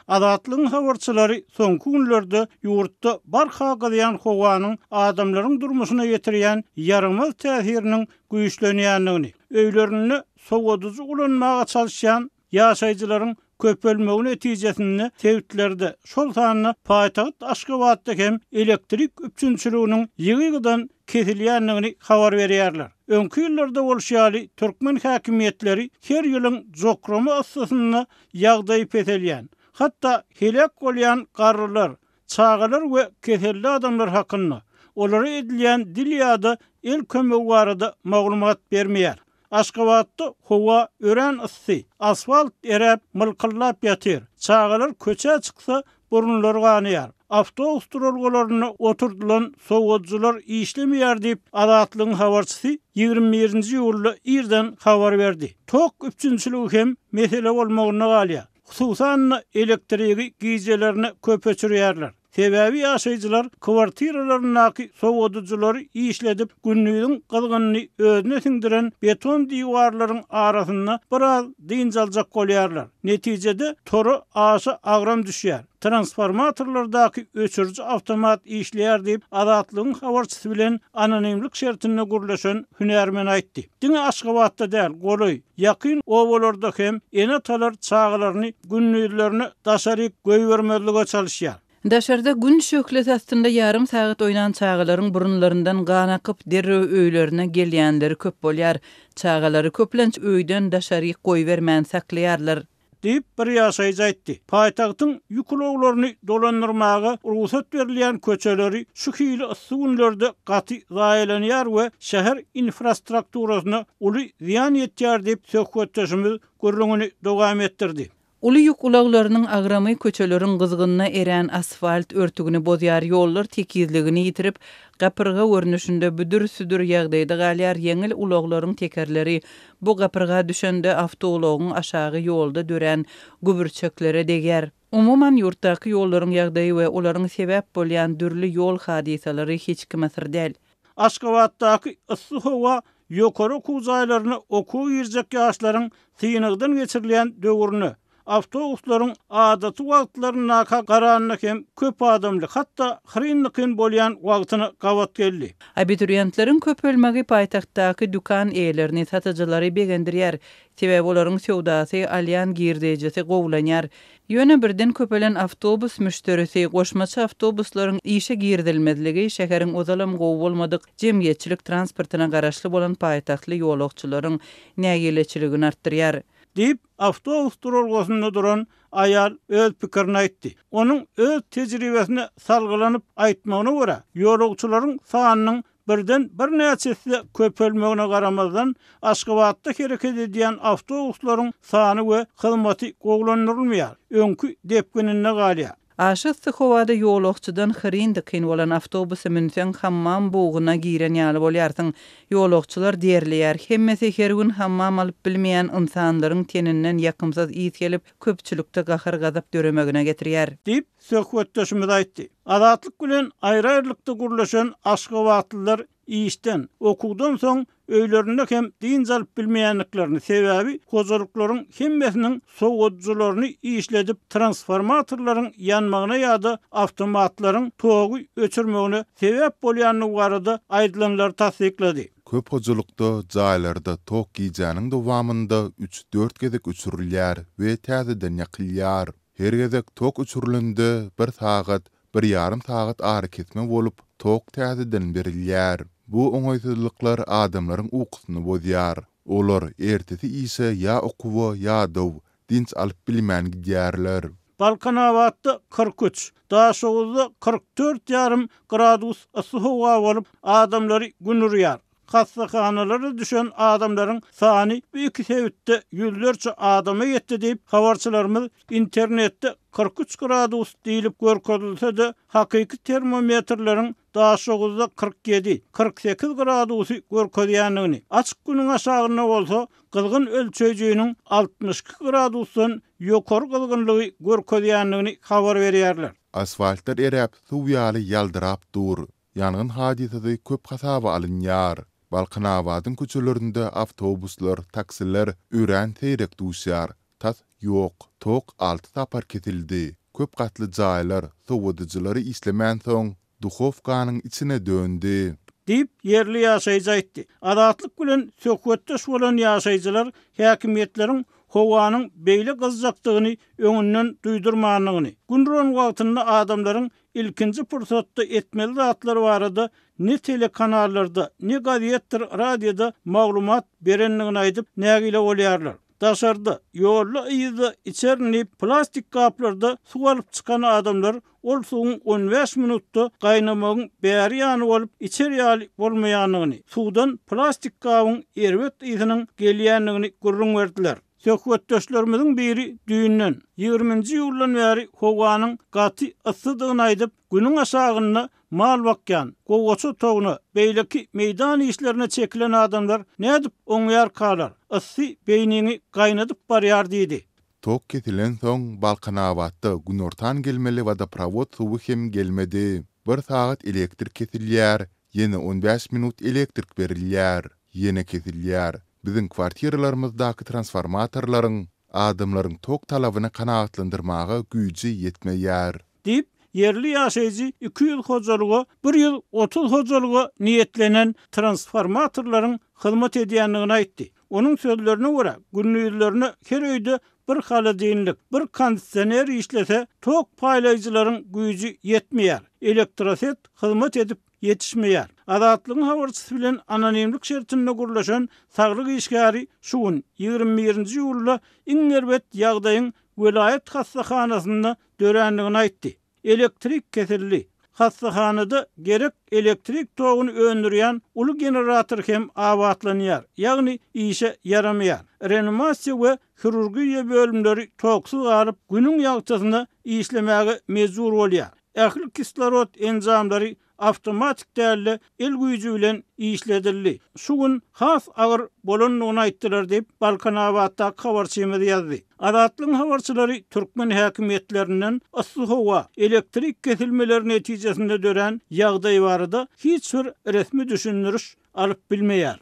Azatlygyň habarçylary soňky günlerde ýurtda barha gyzýan howanyň adamlaryň durmuşyna ýetirýän ýaramaz täsiriniň güýçlenýändigini, öýlerinde sowadyjy ulanmaga çalyşýan ýaşaýjylaryň köpelmegi netijesinde sebitlerde, şol sanda paýtagt Aşgabatda hem elektrik üpjünçiliginiň ýygy-ýygydan kesilýändigini habar berýärler. Öňki ýyllarda bolşy ýaly, türkmen häkimiýetleri her ýylyň jokrama yssysynda ýagdaýy peselýän, hatda heläk bolýan garrylar, çagalar we keselli adamlar hakynda, olara edilýän dil ýa-da el kömegi barada maglumat bermeýär. Aşgabatda howa örän yssy, asfalt eräp, mylkyldap ýatyr. Çagalar köçä çyksa, burunlary ganaýar. Awtobus duralgalarynda oturdylan sowadyjylar işlemeýär diýip, Azatlygyň habarçysy 21 nji iýulda irden habar berdi. Tok üpjünçiligi hem mesele bolmagynda galýar. Hususan-da, elektrigi gijelerine köp öçürýärler. Sebäbi ýaşaýjylar kwartiralaryndaky sowadyjylary işledip, gündiziň gyzgynyny özüne siňdiren beton diwarlaryň arasynda biraz dynç aljak bolýarlar. Netijede, tora aşa agram düşýär. Transformatorlardaky öçüriji awtomat işleýär diýip, Azatlygyň habarçysy bilen anonimlik şertinde gürleşen hünärmen aýtdy. Diňe Aşgabatda däl, golaý, ýakyn obalarda hem ene-atalar çagalaryny gündizlerine daşaryk goýbermezlige çalyşýar. Daşarda Gün şöhlesi astynda ýarym sagat oýnan çagalaryň burunlaryndan gan akyp, derrew öýlerine gelýänleri köp bolýar. Çagalary köplenç öýden daşaryk goýbermän saklaýarlar. Diýip, bir ýaşaýjy aýtdy. Paýtagtyň ýük ulaglaryny dolandyrmaga rugsat berilýän köçeleri şu hili yssy günlerde gaty zaýalanýar we şäher infrastrukturasyna uly zyýan ýetýär diýip, söhbetdeşimiz gürrüňini dowam etdirdi. Uly ýük ulaglarynyň agramy köçeleriň gyzgynyna erän asfalt örtügini bozýar, ýollar tekizligini ýitirip, gapyrga görnüşinde büdür-südür ýagdaýda galýar, ýeňil ulaglaryň tekerleri bu gapyrga düşende awtoulagyň aşagy ýolda dörän gübürçeklere degýär. Umuman, ýurtdaky ýollaryň ýagdaýy we olaryň sebäp bolýan dürli ýol hadysalary hiç kime syr däl. Aşgabatdaky yssy howa ýokary okuw jaýlaryna okuwa girjek ýaşlaryň synagdan geçirilýän döwrüne, awtobuslaryň adaty wagtlaryndaka garanda hem köp adamly, hatda hyryn-dykyn bolýan wagtyna gabat geldi. Abituriýentleriň köpelmegi paýtagtdaky dükan eýelerini, satyjylary begendirýär. Sebäbi olaryň söwdasy, alýan girdejisi gowulanýar. Ýöne birden köpelen awtobus müşderisi, goşmaça awtobuslaryň işe girizilmezligi şäheriň ozalam gowy bolmadyk jemgyýetçilik transportyna garaşly bolan paýtagtly ýolagçylaryň nägileçiligini artdyrýar. Diýip, awtobus duralgasynda duran aýal öz pikirini aýtdy. Onuň öz tejribesine salgylanyp aýtmagyna görä, ýolagçylaryň sanynyň birden birnäçe esse köpelmegine garamazdan, Aşgabatda hereket edýän awtobuslaryň sany we hyzmaty gowulandyrylmaýar, öňki depgininde galýar. Aşa yssy howada ýolagçydan hyryn-dykyn bolan awtobusa münseň hammam bugyna giren ýaly bolýarsyň. Ýolagçylar derleýär. Hemmesi her gün hammam alyp bilmeýän ynsanlaryň teninden ýakymsyz ys gelip, köpçülikde gahar-gazap döremegine getirýär. Diýip, söhbetdeşimiz aýtdy. Azatlyk bilen aýry-aýrylykda gürleşen aşgabatlylar işden, okuwdan soň öýlerinde hem dynç alyp bilmeýändiklerini, sebäbi hojalyklaryň hemmesiniň sowadyjylaryny işledip, transformatorlaryň ýanmagyna ýa-da awtomatlaryň togy öçürmegine sebäp bolýandygy barada aýdylanlary tassyklady. Köp hojalykda, jaýlarda tok gijäniň dowamynda üç-dört gezek öçürilýär we täzeden ýakylýar. Her gezek tok öçürilende bir sagat, bir ýarym sagat arakesme bolup, tok täzeden berilýär. Bu oňaýsyzlyklar adamlaryň ukusyny bozýar. Olar ertesi işe ýa okuwa ýadaw, dynç alyp bilmän gidýärler. Balkanabatda 43, Daşoguzda 44 ýarym gradus yssy howa bolup, adamlary Gün urýar. Hassahanalara düşen adamlaryň sany bu iki sebitde ýüzlerçe adama ýetdi diýip, habarçylarymyz internetde 43 gradus diýlip görkezilse-de, hakyky termometrleriň Daşoguzda 47, 48 gradusy görkezýändigini, açyk günüň aşagynda bolsa gyzgyn ölçeýjiniň 62 gradusdan ýokary gyzgynlygy görkezýändigini habar berýärler. Asfaltlar eräp, suw ýaly ýaldyrap dur. Ýangyn hadysasy köp hasaba alynýar. Balkanabadyň köçelerinde awtobuslar, taksiler örän seýrek duşýar, tas ýok. Ýok. Tok alty sapar kesildi. Köp gatly jaýlar sowadyjylary işlemänsoň, duhowkanyň içine döndi. Diýip, ýerli ýaşaýjy aýtdy. Azatlyk bilen söhbetdeş bolan ýaşaýjylar häkimiýetleriň howanyň beýle gyzjakdygyny öňünden duýdurmandygyny, gün uran wagtynda adamlaryň ilkinji pursatda etmeli zatlary barada ne telekanallarda, ne gazetdir radioda maglumat berendigini aýdyp, nägile bolýarlar. Daşarda, ýolda-yzda içerin diýip, plastik gaplarda suw alyp çykan adamlar ol suwuň on bäş minutda gaýnamagyň bäri ýany bolup, içer ýaly bolmaýandygyny, suwdan plastik gabyň erbet ysynyň gelýändigini gürrüň berdiler. Söhbetdeşlerimiziň biri düýnden, ýigriminji iýuldan bäri howanyň gaty yssydygyny aýdyp, günüň aşagynda mal bakýan, gowaça togyna, beýleki meýdan işlerine çekilen adamlar nädip oňýarkalar, yssy beýniňi gaýnadyp barýar diýdi. Tok kesilensoň, Balkanabatda günortan gelmeli wodoprowod suwy hem gelmedi. Bir sagat elektrik kesilýär, ýene on bäş minut elektrik berilýär, ýene kesilýär. Biziň kwartiralarymyzdaky transformatorlaryň adamlaryň tok talabyny kanagatlandyrmaga güýji ýetmeýär. Diýip, ýerli ýaşaýjy 200 hojalyga 130 hojalyga niýetlenen transformatorlaryň hyzmat edýändigini aýtdy. Onuň sözlerine görä, gündizlerine her öýde bir holodilnik, bir kondisioner işlese, tok paýlaýjylaryň güýji ýetmeýär, elektroset hyzmat edip ýetişmeýär. Azatlygyň habarçysy bilen anonimlik şertinde gürleşen saglyk işgäri şu gün, 21 nji iýulda iň erbet ýagdaýyň welaýat hassahanasynda dörändigini aýtdy. Elektrik kesildi. Hassahanada gerek elektrik toguny öndürýän uly generator hem abatlanýar, ýagny işe ýaramaýar. Reanimasiýa we hirurgiýa bölümleri toksuz galyp, günüň ýagtysyna işlemäge mejbur bolýar. Ähli kislorod enjamlary awtomatik däl-de, el güýji bilen işledildi. Şu gün has agyr bolandygyny aýtdylar diýip, Balkanabatdaky habarçymyz ýazdy. Azatlygyň habarçylary türkmen häkimiýetlerinden yssy howa, elektrik kesilmeleri netijesinde dörän ýagdaý barada hiç bir resmi düşündiriş alyp bilmeýär.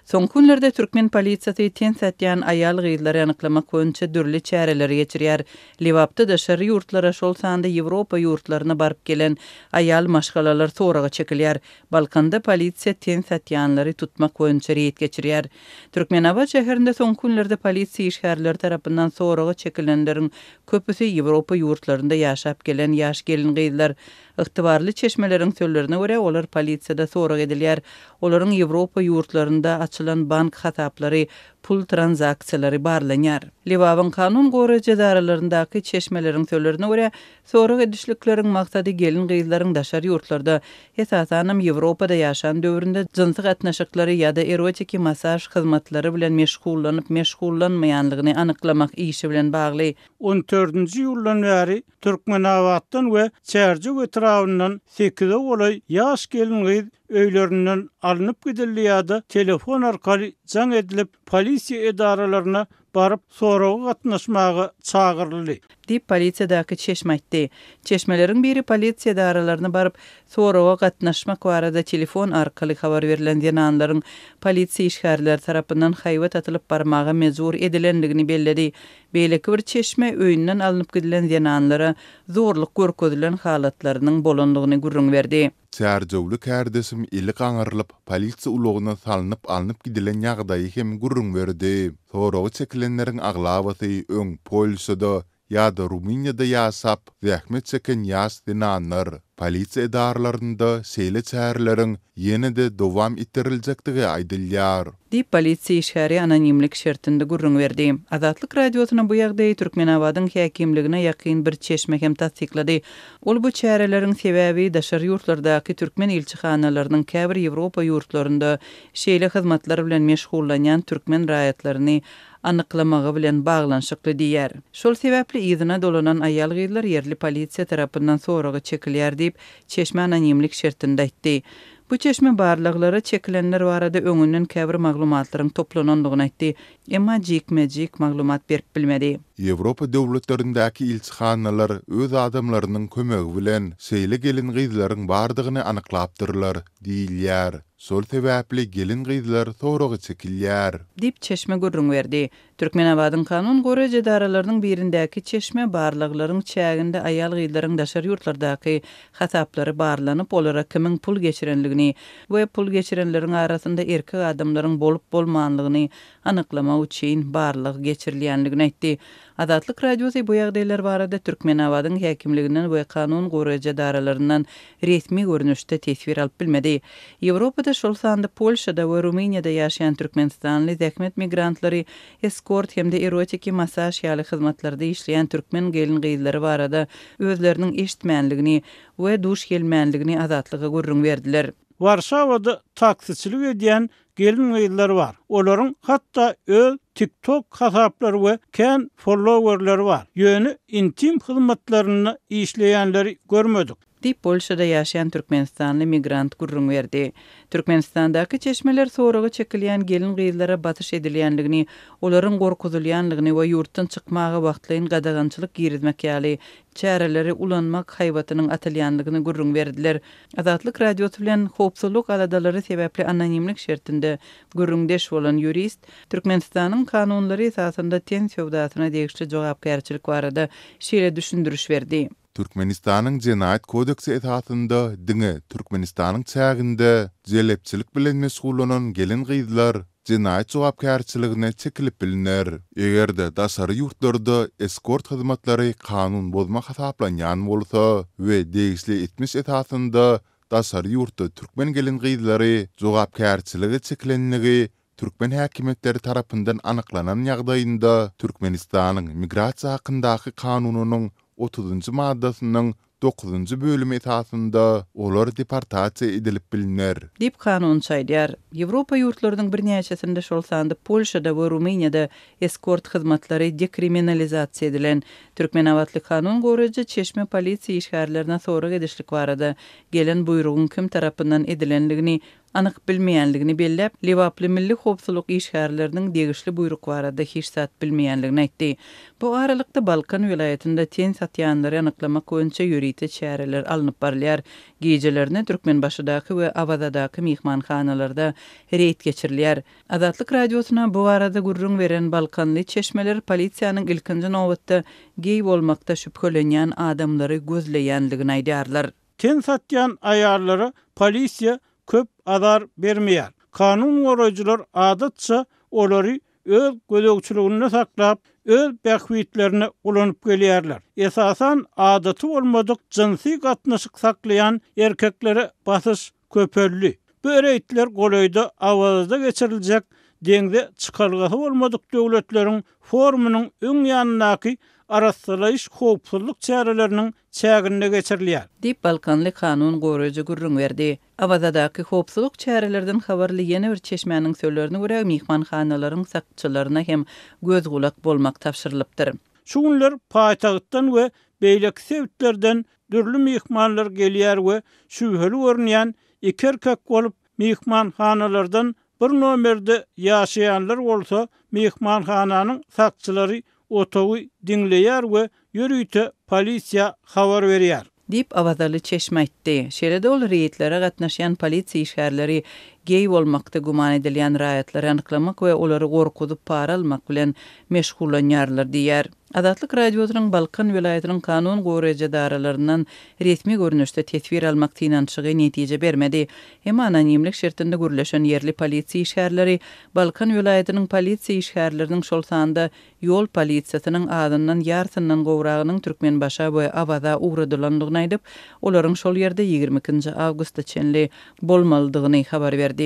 Soňky günlerde türkmen polisiýasy ten satýan aýal-gyzlary anyklamak boýunça dürli çäreleri geçirýär. Lebapda daşary ýurtlara, şol sanda Ýewropa ýurtlaryna baryp gelen aýal maşgalalar soraga çekilýär. Balkanda polisiýa ten satýanlary tutmak boýunça reýd geçirýär. Türkmenabat şäherinde soňky günlerde polisiýa işgärleri tarapyndan soraga çekilenleriň Köpüsi Ýewropa ýurtlarynda ýaşap gelen ýaş gelin-gyzlar. Ygtybarly çeşmeleriň sözlerine görä, olar polisiýada sorag edilýär. Olaryň Ýewropa ýurtlarynda açylan bank hasaplary, pul tranzaksiýalary barlanýar. Lebabyň kanun goraýjy edaralaryndaky çeşmeleriň sözlerine görä, sorag edişlikleriň maksady gelin-gyzlaryň daşary ýurtlarda, esasanam Ýewropada ýaşan döwründe jynsy gatnaşyklary ýa-da erotiki massaž hyzmatlary bilen meşgullanyp-meşgullanmaýanlygyny anyklamak işi bilen bagly. On dördünji iýuldan bäri Türkmenabatdan we Çärjew etrabyndan sekize golaý ýaş gelin-gyz öýlerinden alnyp gidildi ýa-da telefon arkaly jaň edilip, polisiýa edaralaryna baryp soraga gatnaşmaga çagyryldy. Diýip, polisiýadaky çeşme aýtdy. Çeşmeleriň biri polisiýa edaralaryna baryp, soraga gatnaşmak barada telefon arkaly habar berlen zenanlaryň polisiýa işgärleri tarapyndan haýbat atylyp barmaga mejbur edilendigini belledi. Beýleki bir çeşme öýünden alnyp gidilen zenanlara zorluk görkezilen halatlarynyň bolandygyny gürrüň berdi. Çärjewli kärdeşim eli gaňrylyp, polisiýa ulagyna salnyp alnyp gidilen ýagdaýy hem gürrüň berdi. Soraga çekilenleriň aglabasy öň Polşada ýa-da Rumyniýada ýaşap, zähmet çeken ýaş zenanlar. Polisiýa edaralarynda şeýle çäreleriň ýene-de dowam etdiriljekdigi aýdylýar. Diýip, polisiýa işgäri anonimlik şertinde gürrüň berdi. Azatlyk Radiosyna bu ýagdaýy Türkmenabadyň häkimligine ýakyn bir çeşme hem tassyklady. Ol bu çäreleriň sebäbi daşary ýurtlardaky türkmen ilçihanalarynyň käbir Ýewropa ýurtlarynda şeýle hyzmatlar bilen meşgullanýan türkmen raýatlaryny anyklamagy bilen baglanyşykly diýýär. Şol sebäpli yzyna dolanan aýal-gyzlar ýerli polisiýa tarapyndan soraga çekilýär diýip, çeşme anonimlik şertinde aýtdy. Bu çeşme barlaglara çekilenler barada öňünden käbir maglumatlaryň toplanandygyny aýtdy, emma jikme-jik maglumat berip bilmedi. Ýewropa döwletlerindäki ilçihanalar öz adamlarynyň kömegi bilen şeýle gelin-gyzlaryň bardygyny anyklapdyrlar diýilýär. Şol sebäpli gelin-gyzlar soraga çekilýär. Diýip, çeşme gürrüň berdi. Türkmenabadyň kanun goraýjy edaralarynyň birindäki çeşme barlaglaryň çäginde aýal-gyzlaryň daşary ýurtlardaky hasaplary barlanyp, olara kimiň pul geçirenligini we pul geçirenleriň arasynda erkek adamlaryň bolup-bolmanlygyny anyklamak üçin barlag geçirilýänligini aýtdy. Azatlyk Radiosy bu ýagdaýlar barada Türkmenabadyň häkimliginden we kanun goraýjy edaralaryndan resmi görnüşde teswir alyp bilmedi. Ýewropada, şol sanda Polşada we Rumyniýada ýaşaýan türkmenistanly zähmet migrantlary eskort hem-de erotiki massaž ýaly hyzmatlarda işleýän türkmen gelin-gyzlary barada özleriniň eşitmänligini we duş gelmänligini Azatlyga gürrüň berdiler. Warşawada taksiçilik edýän gelin-gyzlar bar. Olaryň hatda öz TikTok hasaplary we kän followerleri bar. Ýöne intim hyzmatlarynda işleýänleri görmedik. Diýip, Polşada ýaşaýan türkmenistanly migrant gürrüň berdi. Türkmenistandaky çeşmeler soraga çekilýän gelin-gyzlara basyş edilýänligini, olaryň gorkuzylýanlygyny we ýurtdan çykmaga wagtlaýyn gadagançylyk girizmek ýaly çäreleri ulanmak haýbatynyň atylýanlygyny gürrüň berdiler. Azatlyk Radiosy bilen howpsuzlyk aladalary sebäpli anonimlik şertinde gürrüňdeş bolan ýurist, Türkmenistanyň kanunlary esasynda ten söwdasyna degişli jogapkärçilik barada şeýle düşündiriş berdi. Türkmenistanyň Jenaýat kodeksi esasynda diňe Türkmenistanyň çäginde jelepçilik bilen meşgullanan gelin-gyzlar jenaýat jogapkärçiligine çekilip bilner. Eger-de daşary ýurtlarda eskort hyzmatlary kanun bozma hasaplanýan bolsa we degişli etmiş esasynda daşary ýurtda türkmen gelin-gyzlary jogapkärçilige çekilenligi türkmen häkimiýetleri tarapyndan anyklanan ýagdaýynda Türkmenistanyň Migrasiýa hakyndaky kanunynyň otuzynjy maddasynyň dokuzynjy bölümi esasynda olar deportasiýa edilip bilner. Diýip, kanunçy aýdýar. Ýewropa ýurtlarynyň birnäçesinde, şol sanda Polşada we Rumyniýada eskort hyzmatlary dekriminalizasiýa edilen. Türkmenabatly kanun goraýjy çeşme polisiýa işgärlerine sorag edişlik barada gelen buýrugyň kim tarapyndan edilenligini anyk bilmeýänligini belläp, lebaply milli howpsuzlyk işgärleriniň degişli buýruk barada hiç zat bilmeýänligini aýtdy. Bu aralykda, Balkan welaýatynda ten satýanlary anyklamak boýunça ýörite çäreler alnyp barylýar. Gijelerine Türkmenbaşydaky we Awazadaky myhmanhanalarda reýd geçirilýär. Azatlyk Radiosyna bu barada gürrüň beren balkanly çeşmeler polisiýanyň ilkinji nobatda geý bolmakda şübhelenýän adamlary gözleýänligini aýdýarlar. Ten satýan aýallara polisiýa köp azar bermeýär. Kanun goraýjylar adatça olary öz gözegçiliginde saklap, öz bähbitlerine ulanyp gelýärler. Esasan adaty bolmadyk jynsy gatnaşyk saklaýan erkeklere basyş köpeldi. Bu reýdler golaýda Awazada geçiriljek deňze çykalgasy bolmadyk döwletleriň forumynyň öň ýanyndaky arassalaýyş-howpsuzlyk çäreleriniň çäginde geçirilýär. Diýip, balkanly kanun goraýjy gürrüň berdi. Awazadaky howpsuzlyk çärelerden habarly ýene bir çeşmäniň sözlerine görä, myhmanhanalaryň sakçylaryna hem göz-gulak bolmak tabşyrylypdyr. Şu günler paýtagtdan we beýleki sebitlerden dürli myhmanlar gelýär we şübheli görünýän iki erkek bolup, myhmanhanalardan bir nomerde ýaşaýanlar bolsa, myhmanhananyň sakçylary otagy diňleýär we ýörite polisiýa habar berýär. Diýip, awazaly çeşme aýtdy. Şeýle-de ol reýdlere gatnaşýan polisiýa işgärleri geý bolmakda güman edilýän raýatlary anyklamak we olary gorkuzyp para almak bilen meşgullanýarlar diýýär. Azatlyk Radiosynyň Balkan welaýatynyň kanun goraýjy edaralaryndan resmi görnüşde teswir almak synanyşygy netije bermedi. Emma anonimlik şertinde gürleşen ýerli polisiýa işgärleri Balkan welaýatynyň polisiýa işgärleriniň, şol sanda ýol polisiýasynyň azyndan ýarsyndan gowragynyň Türkmenbaşa we Awaza ugradylandygyny aýdyp, olaryň şol ýerde 22 nji awgusta çenli bolmalydygyny habar berdi.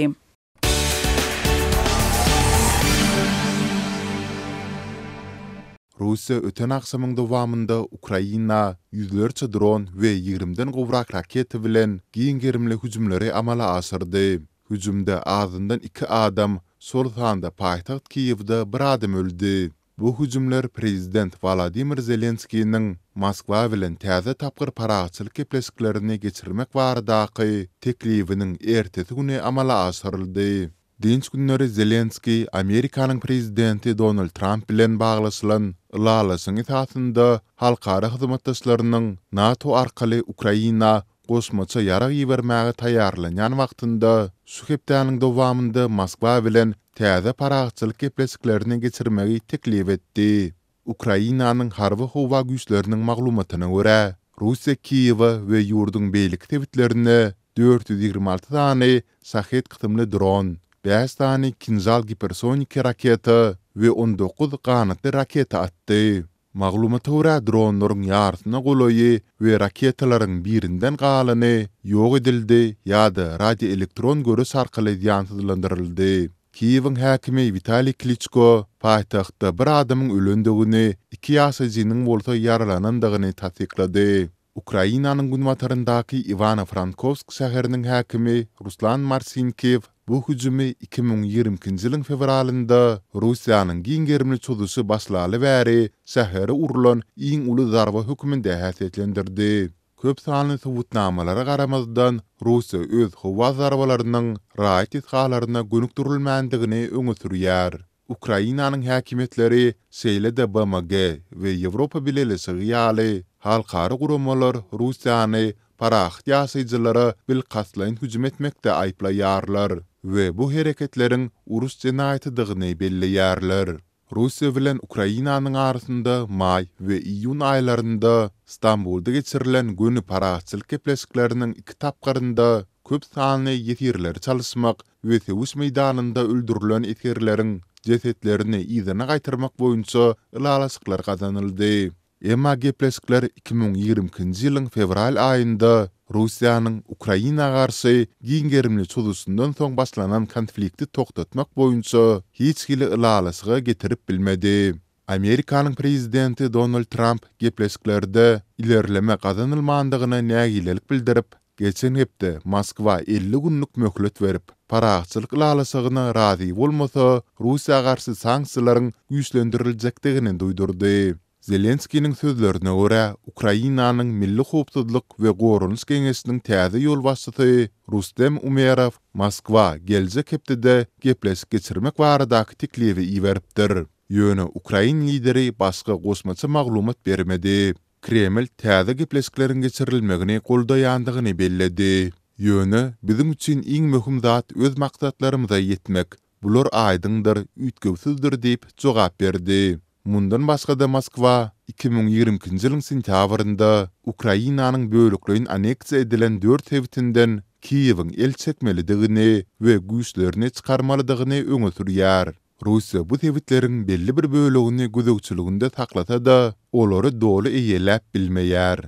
Russiýa öten agşamyň dowamynda Ukraina ýüzlerçe dron we ýigrimden gowrak raketa bilen giň gerimli hüjümleri amala aşyrdy. Hüjümde azyndan iki adam, şol sanda paýtagt Kiýewde bir adam öldi. Bu hüjümler prezident Wolodymyr Zelenskiniň Moskwa bilen täze tapgyr parahatçylyk gepleşiklerini geçirmek baradaky teklibiniň ertesi güni amala aşyryldy. Dynç günleri Zelenskiý Amerikanyň prezidenti Donald Tramp bilen baglaşylan ylalaşygyň esasynda halkara hyzmatdaşlarynyň NATO arkaly Ukraina goşmaça ýarag ibermäge taýýarlanýan wagtynda şu hepdäniň dowamynda Moskwa bilen täze parahatçylyk gepleşiklerini geçirmegi teklip etdi. Ukrainanyň Harby-howa güýçleriniň maglumatyna görä, Russiýa Kiýewe we ýurduň beýleki sebitlerine 426 sany Şahed kysymly dron, bäş sany Kinžal gipersoniki raketa we 19 ganatly raketa atdy. Maglumata görä, dronlaryň ýarysyna golaýy we raketalaryň birinden galany ýok edildi ýa-da radioelektron göreş arkaly zyýansyzlandyryldy. Kiýewiň häkimi Witaliý Kliçko paýtagtda bir adamyň ölendigini, iki ýaşaýjynyň bolsa ýaralanandygyny tassyklady. Ukrainanyň günbataryndaky Iwano-Frankowsk şäheriniň häkimi Ruslan Marsinkiw bu hüjümi 2022-nji ýylyň fewralynda Russiýanyň giň gerimli çozuşy başlaly bäri şähere urlan iň uly zarba hökmünde häsiýetlendirdi. Köp sanly subutnamalara garamazdan, Russiýa öz howa zarbalarynyň raýat desgalaryna gönükdirilmändigini öňe sürýär. Ukrainanyň häkimiýetleri, şeýle-de BMG we Ýewropa Bileleşigi ýaly halkara guramalar Russiýany parahat ýaşaýjylara bilkastlaýyn hüjüm etmekde aýyplaýarlar we bu hereketleriň uruş jenaýatydygyny belleýärler. Russiýa bilen Ukrainanyň arasynda maý we iýun aýlarynda Stambulda geçirilen göni parahatçylyk gepleşikleriniň iki tapgyrynda köp sanly ýesirleri çalyşmak we söweş meýdanynda öldürilen esgerleriň jesetlerini yzyna gaýtarmak boýunça ylalaşyklar gazanyldy. Emma gepleşikler 2022-nji ýylyň fewral aýynda Russiýanyň Ukraina garşy giň gerimli çozuşyndan soň başlanan konflikti togtatmak boýunça hiç hili ylalaşyga getirip bilmedi. Amerikanyň prezidenti Donald Tramp gepleşiklerde ilerleme gazanylmandygyna nägilelik bildirip, geçen hepde Moskwa 50 günlük möhlet berip, parahatçylyk ylalaşygyna razy bolmasa, Russiýa garşy sanksiýalaryň güýçlendiriljekdigini duýdurdy. Zelenskiniň sözlerine görä, Ukrainanyň Milli howpsuzlyk we goranyş geňeşiniň täze ýolbaşçysy Rustem Umerow Moskwa geljek hepdede gepleşik geçirmek baradaky teklibi iberipdir. Ýöne ukrain lideri başga goşmaça maglumat bermedi. Kreml täze gepleşikleriň geçirilmegini goldaýandygyny belledi. Ýöne biziň üçin iň möhüm zat öz maksatlarymyza ýetmek, Bular aýdyňdyr, üýtgewsizdir diýip jogap berdi. Mundan başga-da Moskwa 2022-nji ýylyň sentýabrynda Ukrainanyň bölekleýin anneksiýa edilen dört sebitinden Kiýewiň el çekmelidigini we güýçlerini çykarmalydygyny öňe sürýär. Russiýa bu sebitleriň belli bir bölegini gözegçiliginde saklasa-da, olary doly eýeläp bilmeýär.